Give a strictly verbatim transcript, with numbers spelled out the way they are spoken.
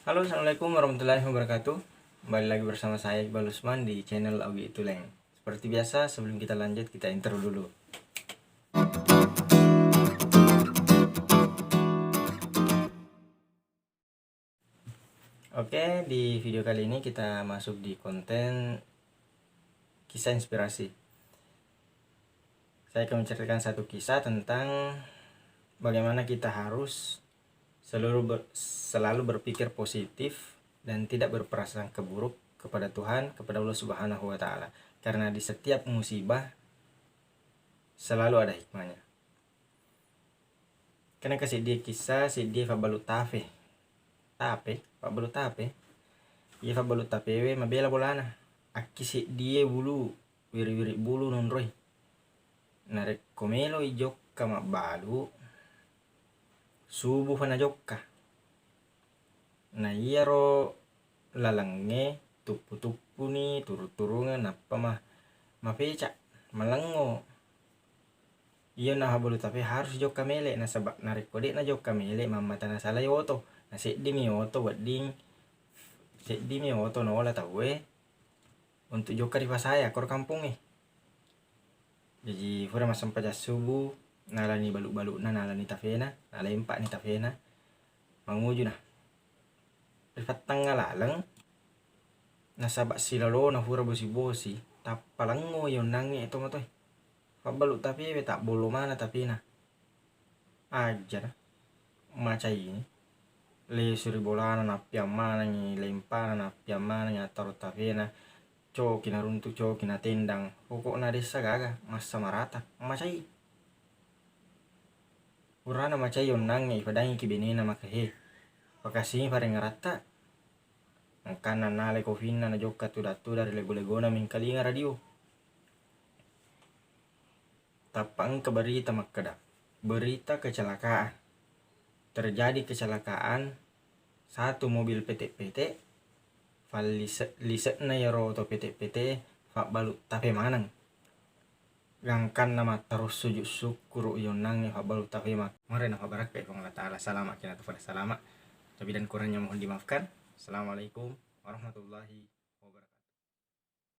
Halo, assalamualaikum warahmatullahi wabarakatuh. Kembali lagi bersama saya, Iqbal Usman, di channel Augie Tuleng. Seperti biasa, sebelum kita lanjut, kita intro dulu. Oke, di video kali ini kita masuk di konten kisah inspirasi. Saya akan menceritakan satu kisah tentang bagaimana kita harus selalu ber-, selalu berpikir positif dan tidak berprasangka buruk kepada Tuhan, kepada Allah Subhanahu wa Ta'ala. Karena di setiap musibah selalu ada hikmahnya. Kena ke seddie kisah, seddie fabbalu tafe. Tape, fabbalu tape. Iya fabbalu tapewe mabela bolana. Akki seddie bulu, wiri-wiri bulu nonroi. Narekko melo i jokka mabbalu, subu fa najokka. Na iyaro lalengnge tuppu-tuppuni, turung-turungeng, nappa ma-, mapecaq, malengngo. Iya na fabbalu tafe harus jokka meleq, nasabaq narekko deq najokka meleq, mammata nasalai oto. Na seddimi oto wedding, seddimi oto naola tauwe untuk jokka ri fasae, akkoro kampongnge. Jaji, fura massempajang subu, nalani baluq-baluqna, nalani tafena, nalempaqni tafena, manguju na. Ri fettangnga laleng, nasabaq silalona fura bosi-bosi, tappa lengngo i onnangnge to matoe. Fabbaluq tafewe, tabbollo maneng tafena. Ajjana, macaini. Lesu ri bolana, nappiang manengngi lempana, nappiang manengngi attaro tafena. Coki naruntu, coki natendang. Pokokna dessa gaga, massa marata, macai. Purana macai onnangnge, ifadangiki benena maka, "He, pakasingi farengngeratta." Engkanna nalai kofinna najokka tuda-tuda ri lego-legona mengkalinga radio. Tappa engka berita makkeda, berita kecelakaan. Terjadi kecelakaan satu mobil pete-pete, fallise-, lise'na iyaro oto pete-pete fabbalu tafe maneng. Gangkanna matterus sujud syukur i onnangnge fabbalu tafe ma-, mare nafabarakkai Puang Allah Ta'ala, salama kina tu pada salama. Lebih dan kurangnya mohon dimaafkan. Assalamualaikum warahmatullahi